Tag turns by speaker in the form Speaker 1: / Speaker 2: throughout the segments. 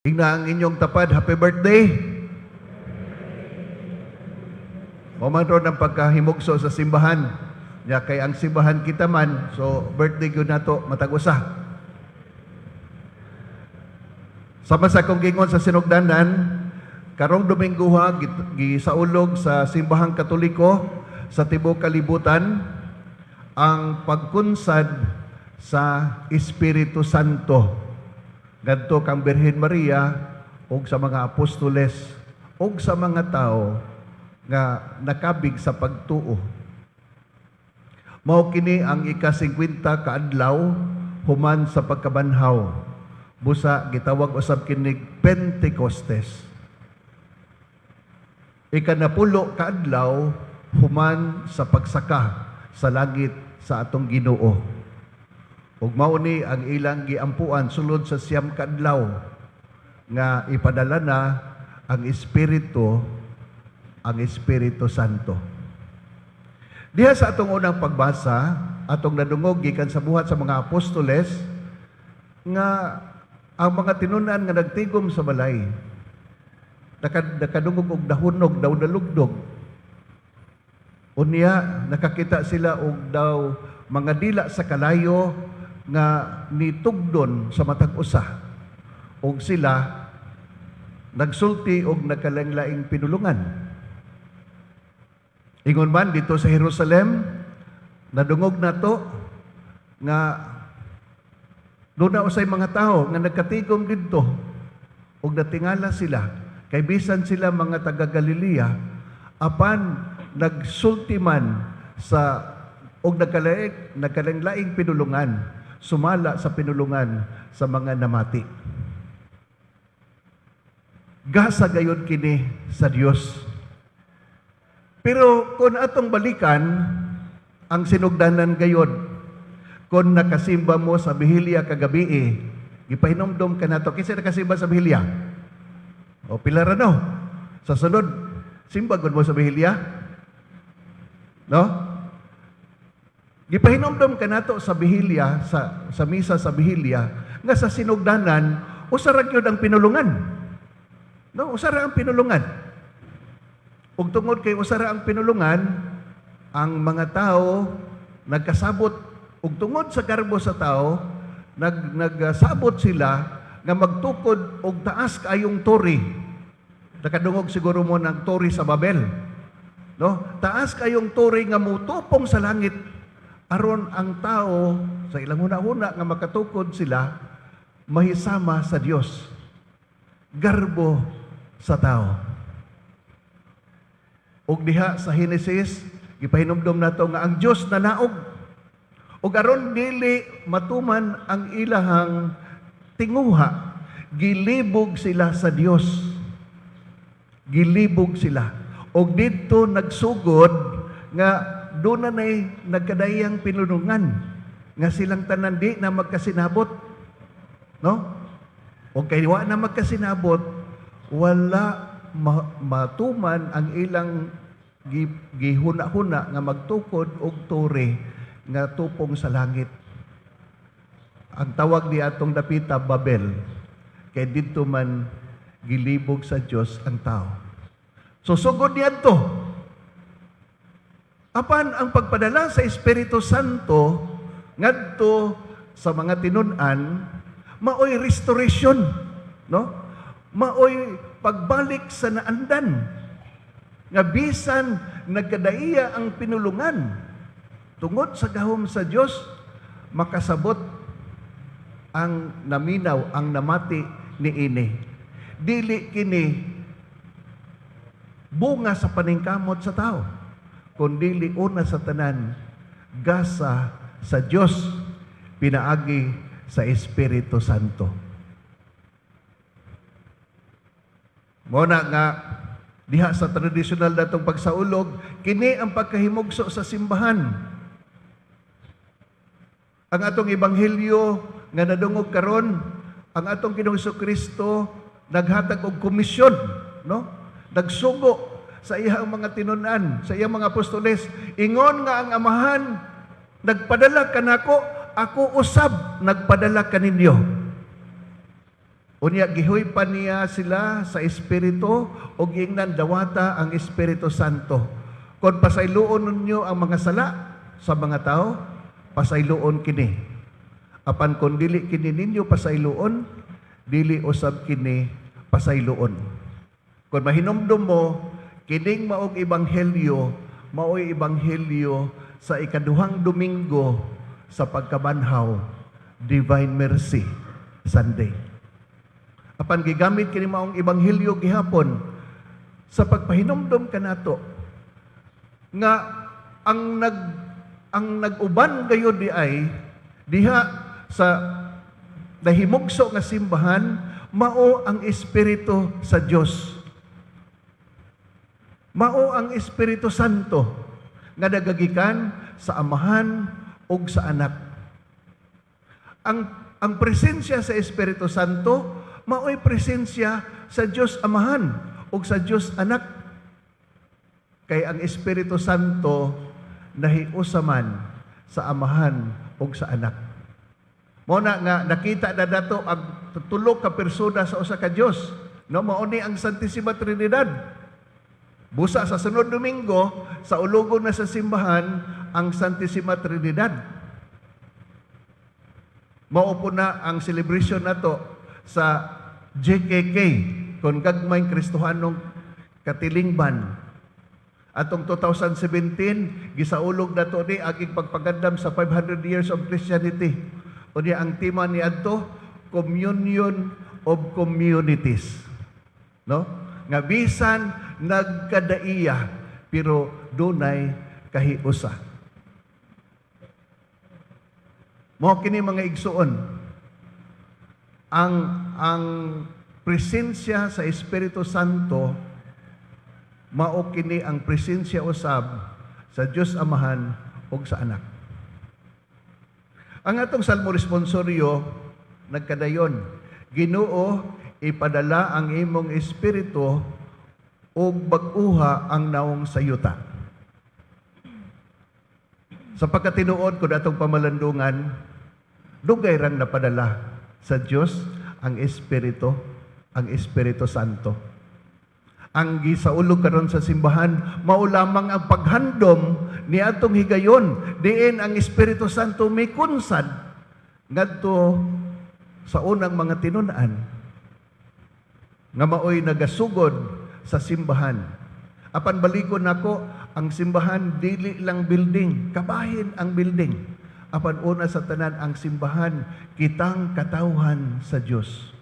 Speaker 1: Ingna ang inyong tapad, happy birthday! Mao man ron ang pagkahimugso sa simbahan. Ya kay ang simbahan kita man, so birthday gyud nato matag usa. Sama sa akong gingon sa sinugdanan, karong Domingoha gisaulog sa Simbahang Katoliko sa tibuok kalibutan ang pagkunsad sa Espiritu Santo ngadto kang Birhen Maria ug sa mga apostoles ug sa mga tao nga nakabig sa pagtuo. Mao kini ang ika-50 ka adlaw human sa pagkabanhaw. Busa gitawag usab kinig Pentecostes. Ikanapulo ka adlaw human sa pagsaka sa langit sa atong Ginoo. Ug mao ni ang ilang giampuan sulod sa 9 ka adlaw nga ipadala na ang Espiritu Santo. Diha sa atong unang pagbasa, atong nadungog gikan sa Buhat sa mga Apostoles nga ang mga tinunan nga nagtigom sa balay nakadungog og dahunog daw nalugdog. Unya nakakita sila og daw mga dila sa kalayo nga nitugdon sa matag usa og sila nagsulti og nagkalaing-laing pinulungan. Ingon man dito sa Jerusalem, nadungog nato nga doon na usay mga tao nga nagkatigom didto ug natingala sila kay bisan sila mga taga Galilea, apan nagsulti man sa og nagkalaing-laing pinulungan sumala sa pinulungan sa mga namati. Gasa gayon kini sa Dios. Pero kung atong balikan ang sinugdanan gayod, kung nakasimba mo sa Bihilya kagabi eh, gipahinomdom ka nato. Kinsa nakasimba sa Bihilya? O pila ra, no? Sa sunod, simba gud mo sa Bihilya? No? Gipahinomdom ka nato sa Bihilya, sa misa sa Bihilya, nga sa sinugdanan, usa ra gyud ang pinulungan. No, usa ra ang pinulungan. Ug tungod kay usa ra ang pinulungan, ang mga tao nagkasabot ug tungod sa garbo sa tao, nagsabot sila nga magtukod og taas kaayong tore. Nakadungog siguro mo ng tore sa Babel. No? Taas kayong tore nga mutupong sa langit aron ang tao sa ilang huna-huna nga makatukod sila mahisama sa Dios. Garbo sa tao. Ug diha sa Henesis, gipahinumdom nato nga ang Dios nanaog. Ug aron dili matuman ang ilahang tinguha, gilibog sila sa Dios. Gilibog sila. Og didto nagsugod nga doon na nay nagkadayang pinulungan nga silang tanan di na magkasinabot. No? O kay wa na magkasinabot, wala matuman ang ilang gihuna-huna nga magtukod og tore nga tupong sa langit. Ang tawag ni atong dapita Babel, kay didto man gilibog sa Dios ang tao. So sugod niadto. Apan ang pagpadala sa Espiritu Santo ngadto sa mga tinun-an maoy restoration, no? Maoy pagbalik sa naandan nga bisan nagkadaiya ang pinulungan, tungod sa gahom sa Dios makasabot ang naminaw, ang namati niini. Dili kini bunga sa paningkamot sa tao, kundili una sa tanan gasa sa Dios pinaagi sa Espiritu Santo. Mao na nga diha sa tradisyonal natong pagsaulog, kini ang pagkahimugso sa simbahan. Ang atong ebanghelyo nga nadungog karon, ang atong Ginoong Kristo naghatag og komisyon, no? Nagsugo sa iyang mga tinunan, sa iyang mga apostoles, ingon nga ang Amahan nagpadala kanako, ako usab nagpadala kaninyo. Unya gihuypan niya sila sa Espiritu ug giingnan, "Dawata ang Espiritu Santo. Kung pasayloon ninyo ang mga sala sa mga tao, pasayloon kini. Apan kung dili kini ninyo pasayloon, dili usab kini pasayloon." Kung mahinumdum mo, kining maong ebanghelyo, mao'y ebanghelyo sa ikaduhang Domingo sa pagkabanhaw, Divine Mercy Sunday. Apan gigamit kini maong ebanghelyo gihapon sa pagpahinumdum kanato nga ang nag-uban gayud di ay diha sa nahimugso nga simbahan mao ang Espiritu sa Dios. Mao ang Espiritu Santo nga nagagikan sa Amahan ug sa Anak. Ang presensya sa Espiritu Santo mao'y presensya sa Dios Amahan ug sa Dios Anak. Kay ang Espiritu Santo nahiusa man sa Amahan ug sa Anak. Mao na nga nakita na nato ang tulo ka persona sa usa ka Dios. No, mao ni ang Santissima Trinidad. Busa sa sunod Domingo, saulugon na sa simbahan ang Santissima Trinidad. Mao po na ang celebration nato sa GKK, kon Gagmayng Kristohanong Katilingban. Atong 2017, gisaulog nato ni aging pagpagandam sa 500 years of Christianity. Unya ang tema ni adto, Communion of Communities. No? Nga bisan nagkadaiya pero dunay kahiusa. Mao kini, mga igsuon, ang presensya sa Espiritu Santo, mao kini ang presensya usab sa Dios Amahan ug sa Anak. Ang atong Salmo responsorio nagkadayon, "Ginoo, ipadala ang imong espiritu ug bag-uha ang nawong sa yuta." Sa pagkatinuod ko atong pamalandungan, dugay rang napadala sa Dios ang Espiritu Santo. Ang gisaulog karon sa simbahan, mao lamang ang paghandom ni atong higayon diin ang Espiritu Santo mikunsad ngadto sa unang mga tinun-an nga maoy nagasugod sa simbahan. Apan balikon nako, ang simbahan dili lang building, kabahin ang building. Apan una sa tanan, ang simbahan kitang katawhan sa Dios.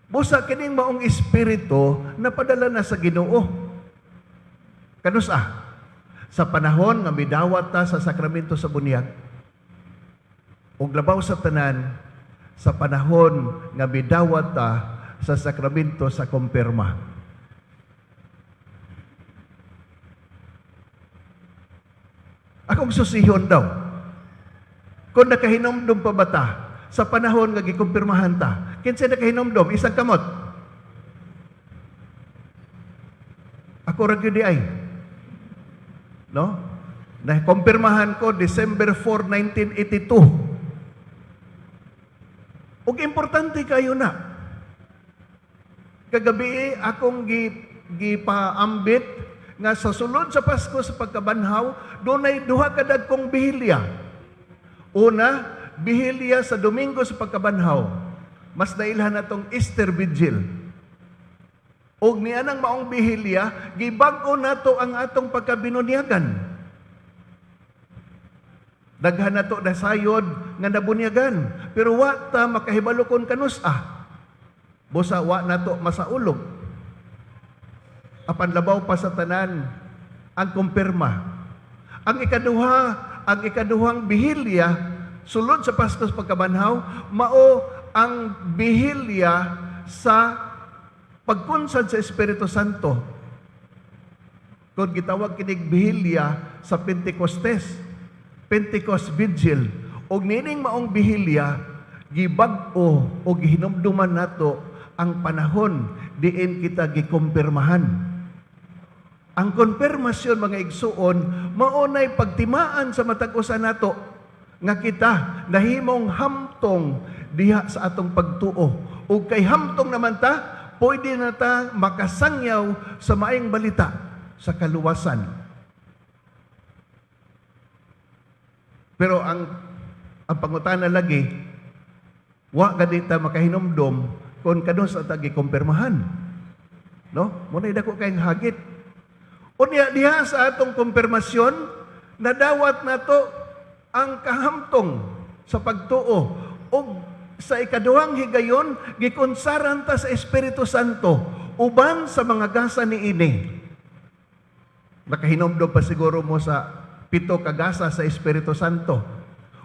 Speaker 1: Busa kining maong espiritu napadala na sa Ginoo. Kanusa? Sa panahon nga midawat ta sa sakramento sa bunyag. Ug labaw sa tanan, sa panahon nga midawat ta sa sakramento sa kumpirma. Akong susihon daw, kung nakahinomdom pa ba ta sa panahon nga gikumpirmahan ta, kinsa nakahinomdom? Isang kamot. Ako ra gyud ay. No? Nakumpirmahan ko December 4, 1982. Ug importante kayo na. Kagabi akong gipaambit nga sa sulod sa Pasko sa pagkabanhaw, dunay duha ka dagkong bihilya. Una, bihilya sa Domingo sa pagkabanhaw. Mas nailhan natong Easter Vigil. Og nianang maong bihilya, gibag-o nato ang atong pagkabinunyagan. Daghan nato nasayod nga nabunyagan, pero wa ta makahibalo kon kanus-a. Busa wa nato masaulog. Apan labaw pa sa tanan ang kumpirma. Ang ikaduhang bihilya sulod sa Pasko sa pagkabanhaw mao ang bihilya sa pagkunsad sa Espiritu Santo. Kung gitawag kinig bihilya sa Pentecostes, Pentecost Vigil, og nining maong bihilya, gibag-o o gihinumduman nato ang panahon diin kita gikumpirmahan. Ang konfirmasyon, mga igsuon, mao nay pagtimaan sa matag usa nato nga kita nahimong hamtong diha sa atong pagtuo. Ug kay hamtong naman ta, pwede na ta makasangyaw sa maayong balita sa kaluwasan. Pero ang pangutana lagi, wa gani ta makahinumdom kung kanus ta gikumpirmahan. No? Mao na dako kayong hagit. Unya diha sa atong kumpirmasyon, nadawat nato ang kahamtong sa pagtuo ug sa ikaduhang higayon gikonsaran ta sa Espiritu Santo uban sa mga gasa niini. Nakahinomdom pa siguro mo sa 7 ka gasa sa Espiritu Santo.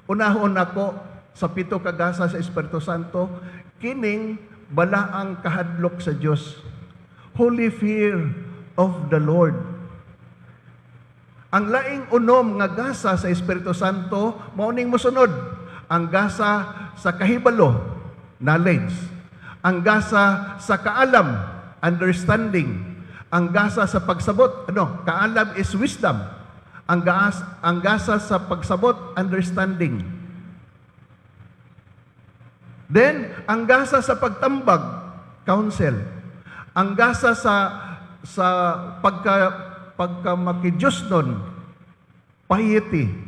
Speaker 1: Unahon nako sa 7 ka gasa sa Espiritu Santo, kining balaang kahadlok sa Dios. Holy fear of the Lord. Ang laing 6 nga gasa sa Espiritu Santo mao ning mosunod. Ang gasa sa kahibalo, knowledge. Ang gasa sa kaalam, understanding. Ang gasa sa pagsabot, ano? Kaalam is wisdom. Ang gasa sa pagsabot, understanding. Then, ang gasa sa pagtambag, counsel. Ang gasa sa pagka makidiyos nun, piety.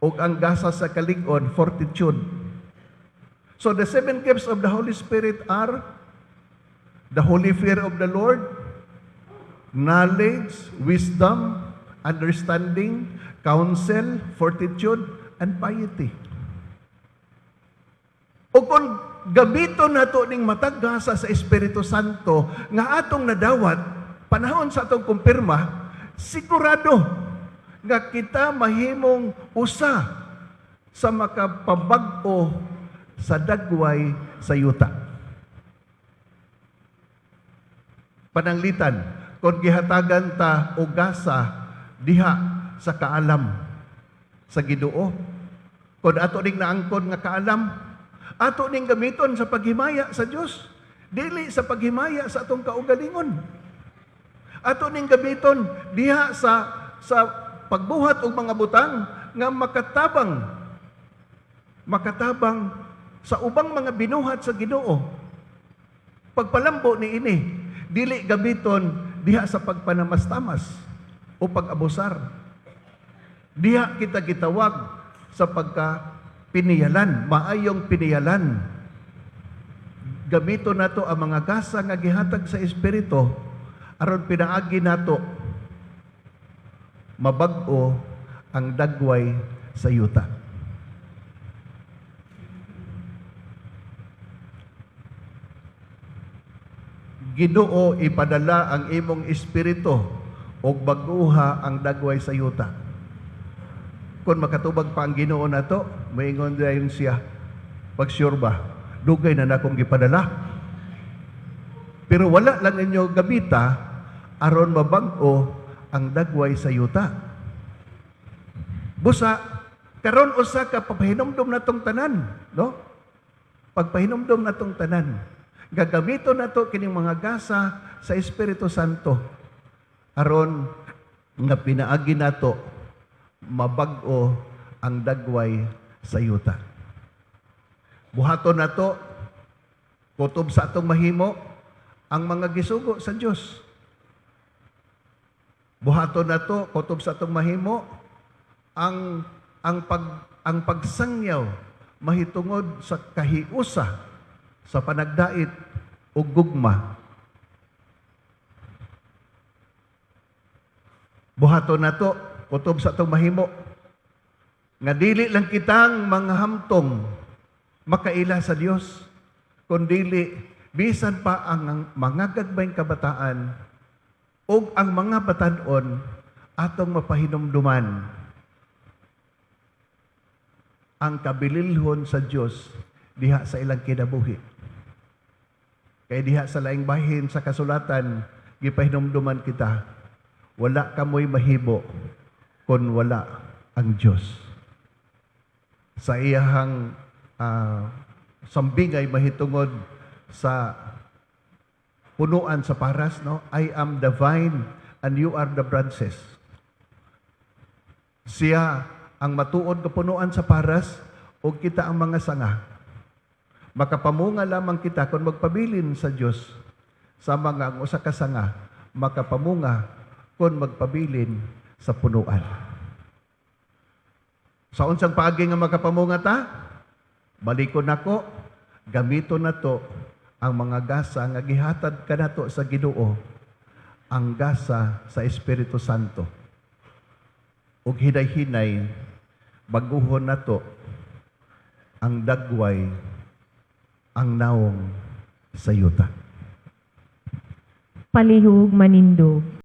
Speaker 1: O ang gasa sa kalig-on, fortitude. So the 7 gifts of the Holy Spirit are the holy fear of the Lord, knowledge, wisdom, understanding, counsel, fortitude, and piety. O kung gamiton nato ning matag gasa sa Espiritu Santo nga atong nadawat panahon sa atong kumpirma, sigurado nga kita mahimong usa sa makapabag-o sa dagway sa yuta. Pananglitan, kung gihatagan ta og gasa diha sa kaalam sa Ginoo, kung ato ning naangkon nga kaalam, ato ning gamiton sa paghimaya sa Dios, dili sa paghimaya sa atong kaugalingon. Ato ning gamiton diha sa pagbuhat og mga butang nga makatabang sa ubang mga binuhat sa Ginoo. Pagpalambo ni ini, dili gamiton diha sa pagpanamastamas o pag-abusar. Diha kita gitawag sa pagka piniyalan, maayong piniyalan. Gamiton nato ang mga gasa nga gihatag sa Espiritu aron pinaagi nato mabag-o ang dagway sa yuta. Ginoo, ipadala ang imong espiritu og bag-uha ang dagway sa yuta. Kung makatubag pa ang Ginoo nato, moingon dayon siya, pag sure ba, dugay na nakong gipadala. Pero wala lang ninyo gabita aron mabag-o ang dagway sa yuta. Busa, karon usa ka papahinumdom natong tanan, no? Pagpahinumdom natong tanan, gagamiton nato kining mga gasa sa Espiritu Santo aron nga pinaagi nato mabag-o ang dagway sa yuta. Buhaton nato kutob sa atong mahimo ang mga gisugo sa Dios. Buhaton nato kutob sa atong mahimo ang pagsangyaw mahitungod sa kahiusa sa panagdait ug gugma. Buhaton nato kutob sa atong mahimo nga dili lang kitang mga hamtong makaila sa Dios, kundili bisan pa ang mga gagmayng kabataan ug ang mga batan-on atong mapahinumduman ang kabililhon sa Dios diha sa ilang kinabuhi. Kay diha sa laing bahin sa kasulatan, gipahinumduman kita, wala kamoy mahibo kon wala ang Dios. Sa iyahang sambingay mahitungod sa punuan sa paras, no? I am the vine and you are the branches. Siya ang matuod nga punuan sa paras ug kita ang mga sanga. Makapamunga lamang kita kung magpabilin sa Dios, sama nga ang usa ka sanga makapamunga kung magpabilin sa punuan. Sa unsang paagi nga makapamunga ta? Balikon nako, gamiton nato ang mga gasa nga gihatag kanato sa Ginoo, ang gasa sa Espiritu Santo. Ug hinay-hinay baguhon nato ang dagway, ang nawong sa yuta.
Speaker 2: Palihog manindog.